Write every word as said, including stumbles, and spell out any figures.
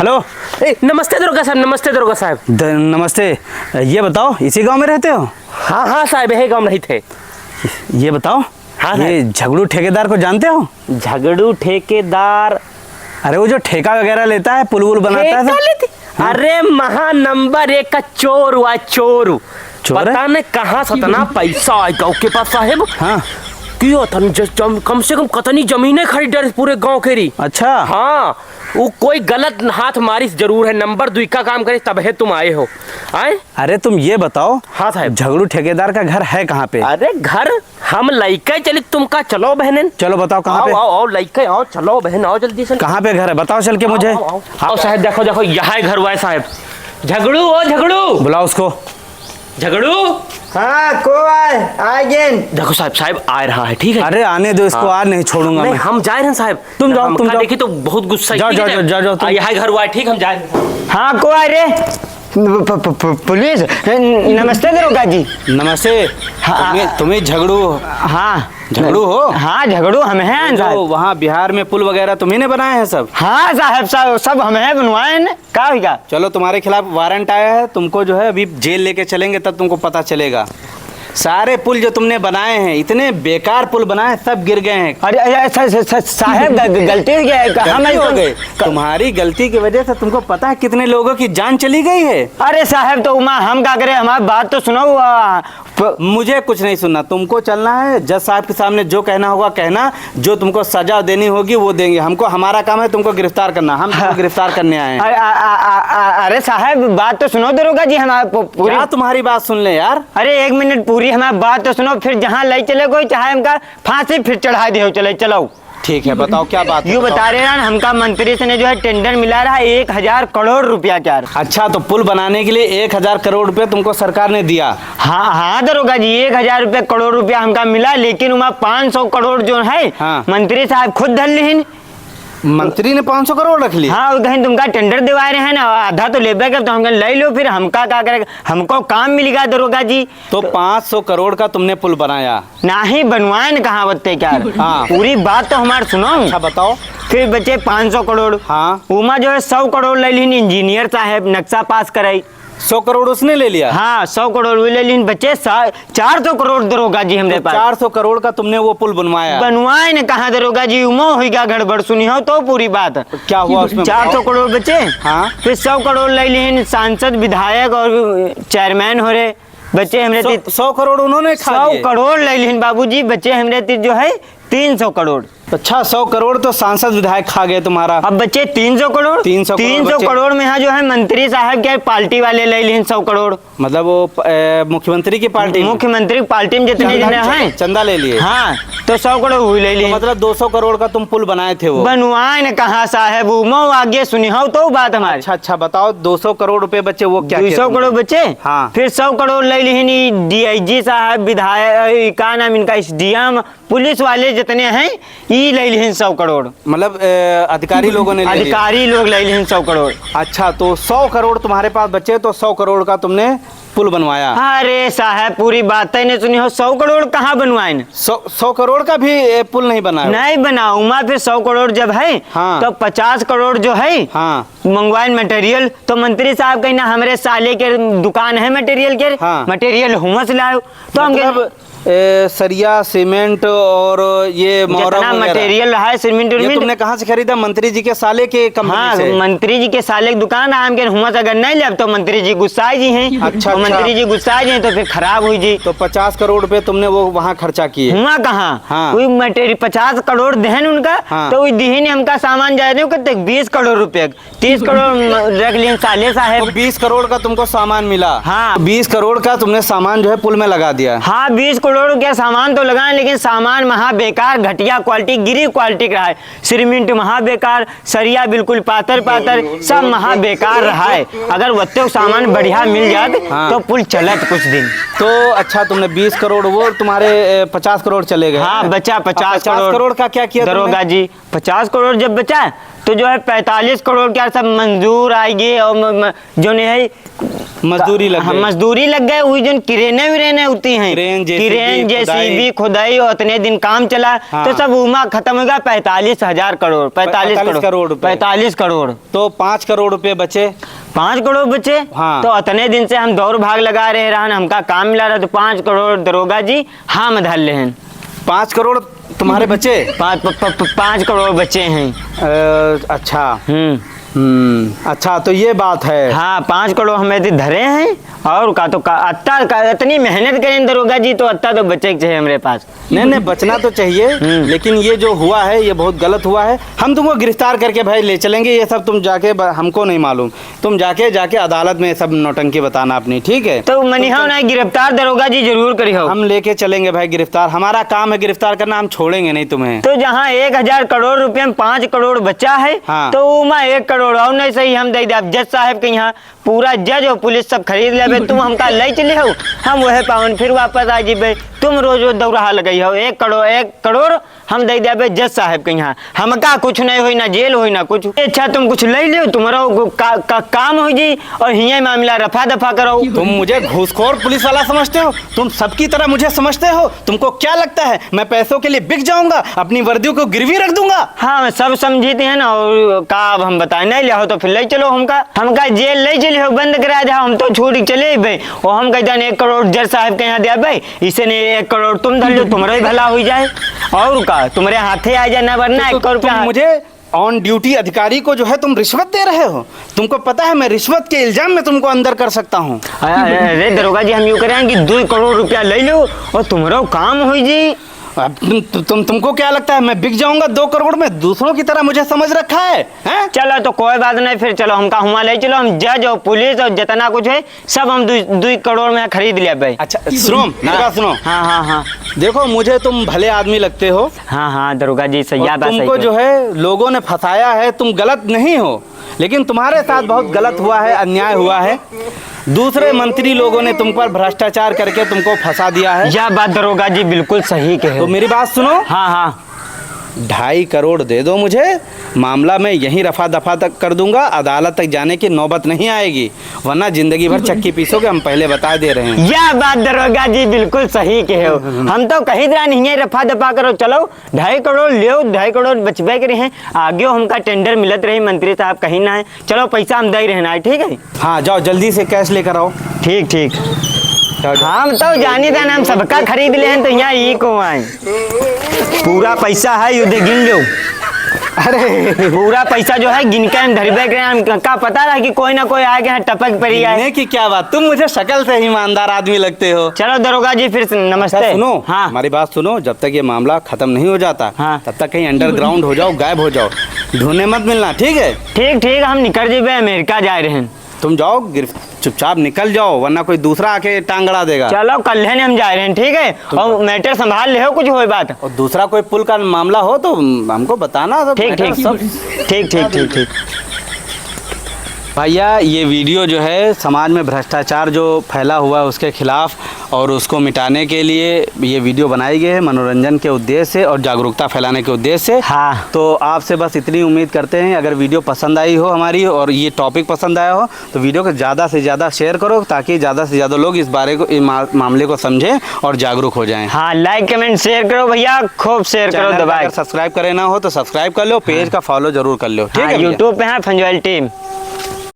हेलो। ए, नमस्ते दरोगा साहब, नमस्ते दरोगा साहब। द-, नमस्ते। ये बताओ, इसी गांव में रहते हो? हाँ, हाँ साहब, यही गांव में रहते हैं। ये बताओ, हाँ साहब। ये झगड़ू ठेकेदार को जानते हो? झगड़ू ठेकेदार? अरे, वो जो ठेका वगैरह लेता है, पुल वुल बनाता है ठेका सब? लेती? हाँ। अरे, महा नंबर एक का चोर हुआ, चोर। चोर है? पता नहीं कहाँ से इतना पैसा आएगा उसके पास, साहेब। हाँ। क्यों तन ज-, जम-, कम से कम कतनी जमीनें खरीद डाले पूरे गांव के री। अच्छा। हाँ, वो कोई गलत हाथ मारिस जरूर है, नंबर दुई का काम करे तब है तुम आए हो। आए? अरे तुम ये बताओ, हाँ साहेब। झगड़ू ठेकेदार का घर है कहाँ पे? अरे घर हम लइके चली तुमका, चलो बहनन। चलो बताओ कहाँ आओ, पे? आओ, आओ, लइके आओ, चलो बहन, आओ जल्दी से। कहाँ पे घर है? बताओ चल के आओ, मुझे। आओ, आओ। आओ साहेब, देखो, देखो, यहाँ है घर हुआ है साहेब। झगड़ू, ओ झगड़ू। बुलाओ उसको। झगड़ू। हाँ, को आए? आ गेन। देखो साहेब, साहेब आ रहा है, ठीक है? अरे आने दो इसको, हाँ। आज नहीं छोड़ूंगा नहीं, मैं। हम जा रहे हैं साहेब। तुम जाओ, हमका तुम जाओ। देखी तो बहुत गुस्सा है, जाओ, ठीक है जाओ, साहेब? जाओ, जाओ, तुम। आ, यहाँ है घर हुआ है, ठीक, हम जा रहे हैं। हाँ, को आए रे? प-, प-, प-, पुलिस? नमस्ते दरोगा जी। नमस्ते। हाँ। तुम्हें, तुम्हें झगड़ू हो? हाँ। झगड़ू हो? हाँ, झगड़ू हम हैं, जो साहब। वहाँ बिहार में पुल वगैरह तुम्ही ने बनाए हैं सब? हाँ, साहब, सब, सब हम हैं बनवाए हैं। का हुई का? चलो, तुम्हारे खिलाफ वारंट आया है, तुमको जो है अभी जेल लेके चलेंगे, तब तुमको पता चलेगा। सारे पुल जो तुमने बनाए हैं, इतने बेकार पुल बनाए, सब गिर गए हैं। अरे, अरे, सा-, सा-, सा-, साहेब, ग-, ग-, गलती हो गया है। हम गलती हो ऐसा गई। क- तुम्हारी गलती की वजह से तुमको पता है कितने लोगों की जान चली गई है? अरे साहेब, तो उमा हम का करें, हमारी बात तो सुनो। आ, प- मुझे कुछ नहीं सुनना, तुमको चलना है, जज साहब के सामने जो कहना होगा कहना, जो तुमको सजा देनी होगी वो देंगे। हमको, हमारा काम है तुमको गिरफ्तार करना, हम तुमको हाँ। गिरफ्तार करने आए हैं। अरे, आ, आ, आ, आ, अरे साहेब, बात तो सुनो दरोगा जी, हमारा पू-, पूरी क्या तुम्हारी बात सुन ले यार? अरे एक मिनट, पूरी हमारी बात तो सुनो, फिर जहाँ ले चले कोई, चाहे हमका फांसी फिर चढ़ा दियो, चले, चलो। ठीक है, बताओ क्या बात है, यूँ बताओ। बता रहे हैं, हमका मंत्री से ने जो है टेंडर मिला रहा है एक हजार करोड़ रुपया के यार। अच्छा, तो पुल बनाने के लिए एक हजार करोड़ रुपया तुमको सरकार ने दिया? हाँ, हाँ दरोगा जी, एक हजार रुपया, करोड़ रुपया हमका मिला, लेकिन उमा पाँच सौ करोड़ जो है, हाँ। मंत्री साहब खुद धर लिहिन। मंत्री ने पाँच सौ करोड़ रख लिया? हाँ, वो कहीं तुमका टेंडर दिवाए रहे हैं ना, आधा तो लेबे के, तो हम कहें, "ले लो फिर, हमका का करे, हमको काम मिलेगा दरोगा जी।" तो पाँच सौ करोड़ का तुमने पुल बनाया? नाही बनवाए न कहाँ बत्ते क्या? हाँ। पूरी बात तो हमार सुनो। अच्छा, बताओ। फिर बचे पाँच सौ करोड़। हाँ। उमा जो है सौ करोड़ ले लिहिन इंजीनियर साहेब, नक्शा पास कराई। सौ करोड़ उसने ले लिया? हाँ, सौ करोड़ वो ले लिहिन, बचे सा-, चार सौ करोड़ दरोगा जी हमरे तो पास। चार सौ करोड़ का तुमने वो पुल बनवाया? बनवाए न कहाँ दरोगा जी, उमा हुई का गड़बड़ सुनी हो तो पूरी बात। क्या हुआ उसमें, बताओ। चार सौ करोड़ बचे। हाँ। फिर सौ करोड़ ले लिहिन सांसद, विधायक और चेयरमैन हो रहे। बचे हमरे सौ, ती-, सौ करोड़ उन्होंने खा सौ लिए। करोड़ ले लिहिन बाबूजी, बचे हमरे ती जो है तीन सौ करोड़। अच्छा, सौ करोड़ तो सांसद विधायक खा गए तुम्हारा। अब बचे तीन सौ करोड़। तीन सौ करोड़ तीन सौ बचे। करोड़ में यहाँ जो है मंत्री साहब के पार्टी वाले ले लिहिन सौ करोड़। मतलब वो प-, ए, मुख्यमंत्री की पार्टी में? मुख्यमंत्री की पार्टी में जितने चंदा, जने हैं। चंदा ले लिए। हाँ, तो सौ करोड़ हुई ले तो लिए। मतलब दो सौ करोड़ का तुम पुल बनाए थे वो? बनवाए न कहाँ साहब, वो मो आगे सुनी हो तो बात हमारी। अच्छा, अच्छा, बताओ, दो सौ करोड़ रुपए बचे, वो क्या किया दो सौ करोड़ तुमने? बचे? हाँ। फिर सौ करोड़ ले लिहिन ई डीआईजी साहब, विधायक, ई का नाम इनका, एसडीएम, पुलिस वाले जितने हैं, ई ले लिहिन सौ करोड़। मतलब, ए, अधिकारी लोगों ने ले लिया? अधिकारी लोग ले लिहिन सौ करोड़। अच्छा, तो सौ करोड़ तुम्हारे पास बचे, तो सौ करोड़ का तुमने पुल बनवाया? अरे साहब, पूरी बात तय नहीं सुनी हो, सौ करोड़ कहाँ बनवाए न? सौ, सौ करोड़ का भी, ए, पुल नहीं बना है? नहीं बना, उमा फिर सौ करोड़ जब है, हाँ। तो पचास करोड़ जो है, हाँ। मंगवाइन मटेरियल, तो मंत्री साहब कहीं ना, हमरे साले के दुकान है मटेरियल के, हाँ। मटेरियल हुआं से लाओ, तो हम मतलब, कहें, ए, सरिया, सीमेंट और ये मोहरा जितना वगैरह। मटेरियल रहा है, सीमेंट ये उरमेंट। तुमने कहाँ से खरीदा? मंत्री जी के साले के कंपनी हाँ, से? मंत्री जी के साले की दुकान है, हम कहें हुआं से अगर नहीं लेब तो मंत्री जी गुस्सा जी हैं। अच्छा, और अच्छा। मंत्री जी गुस्सा जी हैं तो फिर खराब हुई जी। तो पचास करोड़ रुपए तुमने वो वहाँ खर्चा किए? हुआं कहाँ? हाँ। कोई मटेरियल पचास करोड़ देहन उनका, हाँ। तो वही दिहिन हमका सामान जाए दे, कहते बीस करोड़ रुपए। तीस करोड़ म-, रख लिहिन साले साहेब। तो बीस करोड़ का तुमको सामान मिला? हाँ। तो बीस करोड़ का तुमने सामान जो है पुल में लगा दिया? हाँ, बीस करोड़ का सामान तो लगाए, लेकिन सामान महा बेकार, घटिया क्वालिटी, गिरी क्वालिटी का रहा है। सीमेंट महा बेकार, सरिया बिल्कुल पातर पातर, सब महा बेकार रहा है। अगर वत्ते सामान बढ़िया मिल जात, हाँ। तो पुल चलत कुछ दिन। तो अच्छा, तुमने बीस करोड़, वो तुम्हारे, ए, पचास करोड़ चले गए। हाँ, बचा अब पचास पचास करोड़। करोड़ का क्या किया तुमने? दरोगा जी, पचास करोड़ जब बचा, तो जो है पैंतालीस करोड़ के सब मजदूर आएगी और म-, म-, जो नहीं है मजदूरी लग हाँ, गई। मजदूरी लग गए, वही जो क्रेनें विरेनें होती हैं, क्रेन, जेसीबी, क्रेन, जेसीबी, खुदाई। खुदाई, और इतने दिन काम चला, हाँ। तो सब उमा खत्म हो गया, पैंतालीस हजार करोड़, पैंतालीस पैंतालीस करोड़, करोड़ रुपए। पैंतालीस करोड़। तो पाँच करोड़ रुपए बचे। पाँच करोड़ बचे, हाँ। तो अतने दिन से हम दौड़ भाग लगा रहे रहन, हमका काम मिला रहा, तो पाँच करोड़ दरोगा जी हम धर लेहन। पाँच करोड़ तुम्हारे बचे? पा-, प-, प-, प-, पाँच करोड़ बचे हैं। अ, अच्छा। हम्म। हम्म, अच्छा, तो ये बात है। हाँ, पाँच करोड़ हमें तो धरे हैं, और का तो का, अत्ता का, इतनी मेहनत करें दरोगा जी, तो अत्ता तो बचे के चाहिए हमरे पास। नहीं, नहीं, बचना तो चाहिए, हम्म। लेकिन ये जो हुआ है, ये बहुत गलत हुआ है। हम तुमको गिरफ्तार करके भाई ले चलेंगे, ये सब तुम जाके ब-, हमको नहीं मालूम। तुम जाके, जाके अदालत में सब नौटंकी बताना अपनी, ठीक है? तो मनिहाओ ना, गिरफ्तार दरोगा जी जरूर करिहो। हम लेके चलेंगे भाई गिरफ्तार, हमारा काम है गिरफ्तार करना, हम छोड़ेंगे नहीं तुम्हें। तो जहाँ एक हजार करोड़ रुपया में पाँच करोड़ बचा है, हाँ। तो उमा एक करोड़ और नहीं सही हम दे दे। अब जज साहब के यहाँ पूरा जज और पुलिस सब खरीद लेबे, तुम हमका ले चले हो, हम वह पावन फिर वापस आ जीबे। तुम रोज रोज दौरा लगे हो, एक करोड़, एक करोड़ हम दे देबे जज साहब के यहाँ, हमका कुछ नहीं होई, ना जेल होई, ना कुछ। अच्छा, तुम कुछ ले लियो, तुम्हारा वो का, का, काम हो जी, और हियाँ मामला रफा दफा करो। तुम मुझे घूसखोर पुलिस वाला समझते हो? तुम सबकी तरह मुझे समझते हो? तुमको क्या लगता है मैं पैसों के लिए बिक जाऊंगा, अपनी वर्दियों को गिरवी रख दूंगा? हाँ, सब समझते हैं ना, और का अब हम बताएं, नहीं ले हो तो फिर ले चलो हमका, हमका जेल ले चले हो, बंद करा दे, हम तो छोड़ के चले अइबे। और हम कहते हैं एक करोड़ जज साहब के यहाँ दे अइबे, इसे नहीं एक करोड़ तुम धर लो, तुम्हारा ही भला हो जाए। और का, तुम्हारे हाथे आ जाए ना, वरना तो, एक करोड़ तुम रुपया मुझे on duty अधिकारी को जो है तुम रिश्वत दे रहे हो। तुमको पता है मैं रिश्वत के इल्जाम में तुमको अंदर कर सकता हूँ। अरे, अरे, अरे, दरोगा जी, हम यूँ करें कि दो करोड़ रुपया ले लो और तुम्हारा काम हो जी। अब तुम, तु-, तुम, तुमको क्या लगता है मैं बिक जाऊंगा दो करोड़ में? दूसरों की तरह मुझे समझ रखा है, हैं? चलो तो कोई बात नहीं, फिर चलो हमका हुआँ ले चलो, हम जज और पुलिस और जितना कुछ है सब हम दो, दो करोड़ में खरीद लेबे। अच्छा, सुनो, मेरी हाँ। बात सुनो। हाँ, हाँ, हाँ। देखो, मुझे तुम भले आदमी लगते हो। हाँ, हाँ, दरोगा जी, सही और बात, सही तुमको कहे। जो है, लोगों ने फंसाया है, तुम गलत नहीं हो, लेकिन तुम्हारे साथ बहुत गलत हुआ है, अन्याय हुआ है। दूसरे मंत्री लोगों ने तुम पर भ्रष्टाचार करके तुमको फंसा दिया है। यह बात दरोगा जी बिल्कुल सही कहे। तो मेरी बात सुनो। हाँ, हाँ। ढाई करोड़ दे दो मुझे, मामला मैं यहीं रफा दफा तक कर दूंगा, अदालत तक जाने की नौबत नहीं आएगी, वरना जिंदगी भर चक्की पीसोगे, हम पहले बता दे रहे हैं। यह बात दरोगा जी बिल्कुल सही कहे हो। हम तो कही रहा नहीं है, रफा दफा करो, चलो ढाई करोड़ लियो, ढाई करोड़ बचबे करे हैं, आगे हमका टेंडर मिलत रही, मंत्री साहब कहीं ना है, चलो पैसा हम दे रहे ना, ठीक है? हाँ, जाओ जल्दी से कैश लेकर आओ। ठीक, ठीक। जाओ, जाओ। हम तो जानी था ना, हम सबका खरीद ले हैं, तो यहाँ ई को आए। पूरा पैसा है, यू दे गिन लो। अरे। पूरा पैसा जो है गिन के हम धरबे के, हम का पता रहा कि कोई ना कोई आए के यहाँ टपक पड़ी आए। गिनने की क्या बात, तुम मुझे शक्ल से ही ईमानदार आदमी लगते हो। चलो दरोगा जी, फिर नमस्ते। अच्छा, सुनो, हाँ। हमारी बात सुनो, जब तक ये मामला खत्म नहीं हो जाता, हाँ। तब तक कहीं अंडरग्राउंड हो जाओ, गायब हो जाओ, ढूंढने मत मिलना, ठीक है? ठीक, ठीक, हम निकल जेबे, अमेरिका जाए रहन। तुम जाओ, गिर-, चुपचाप निकल जाओ, वरना कोई दूसरा आके टांग अड़ा देगा। चलो, कल है हम जा रहे हैं, ठीक है? तुम और मैटर संभाल ले हो, कुछ होए बात। और दूसरा कोई पुल का मामला हो तो हमको बताना, सब ठीक, मैटर ठीक। सब। ठीक, ठीक, ठीक, ठीक। भैया, ये वीडियो जो है, समाज में भ्रष्टाचार जो फैला हुआ है, उसके खिलाफ और उसको मिटाने के लिए ये वीडियो बनाई गई है, मनोरंजन के उद्देश्य से और जागरूकता फैलाने के उद्देश्य से। हाँ। तो आपसे बस इतनी उम्मीद करते हैं, अगर वीडियो पसंद आई हो हमारी और ये टॉपिक पसंद आया हो, तो वीडियो को ज़्यादा से ज़्यादा शेयर करो, ताकि ज़्यादा से ज़्यादा लोग इस बारे को, इस मा-, मामले को समझें और जागरूक हो जाएं। हाँ, लाइक, कमेंट, शेयर करो भैया, खूब शेयर करो, चैनल को दबाएं। अगर सब्सक्राइब करे ना हो, तो सब्सक्राइब कर लो, पेज हाँ। का फॉलो जरूर कर लो, ठीक हाँ, है भैया? YouTube पे है फंजवाइल टीम।